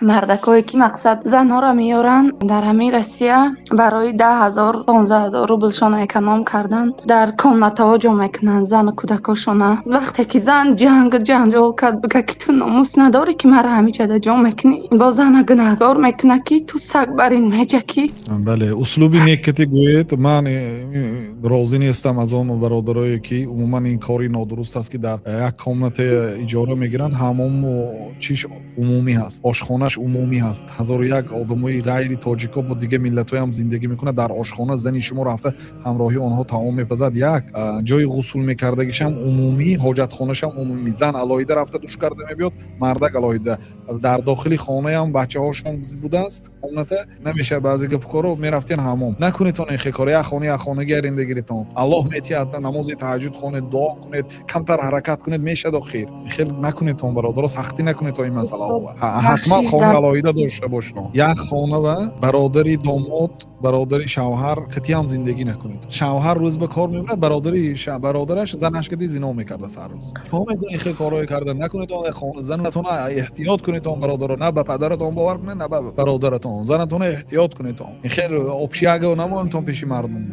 Мардакое ки, мақсад, занҳоро меёранд дар ҳамин Россия барои 10 000, 15 000 рублшона эконом кардан, дар комнатаҳо ҷо мекунанд зану кӯдакошона. Вақте ки зан ҷанг ҷанҷол кард, бига ки ту номус надорӣ, ки мара ҳамиҷада ҷо мекунӣ, бо зана гунаҳгор мекуна, ки ту саг бар ин меҷакӣ. Бале, услуби некати гӯед. Ман розӣ нестам аз он бародарое, ки умуман ин кори нодуруст аст, ки дар як комната иҷора мегиранд, ҳамому чиш умумӣ ҳаст, ошхонаш умумӣ ҳаст, ҳазору як одамои ғайри тоҷико бо дигар миллатҳоям зиндагӣ мекунад. Дар ошхона зани шумо рафта ҳамроҳи онҳо таом мепазад. Як ҷои ғусул мекардагишам умумӣ, ҳоҷатхонашам умумӣ. Зан алоҳида рафта душ карда мебиёд, мардак алоҳида. Дар дохили хонаям бачаҳошон будааст, комната намешавад. Баъзе гапкоро мерафтен ҳамом. Накунедтон ин хекоро. Як хона, як хонагӣ аренда гиритон. Аллоҳ метиҳад. Намози таҳаҷҷуд хонед, дуо кунед, камтар ҳаракат кунед, мешад охир. Хел накунедтон, бародаро, сахтӣ накунед то ин масъалаҳо. Ҳатман хона алоҳида дошта бошед. Як хона ва бародари домод, бародари шавҳар қатиам зиндагӣ накунед. Шавҳар рӯз ба кор мебарад, бародари бародараш занаш кади зино мекарда сар рӯз. Чикор мекунед? Хел корҳое карда накунед. Занатона эҳтиёт кунедтон, бародаро. На ба падаратон бовар кунед, на ба бародаратон. Занатона эҳтиёт кунедтон. Ин хел общага намонтон пеши мардум.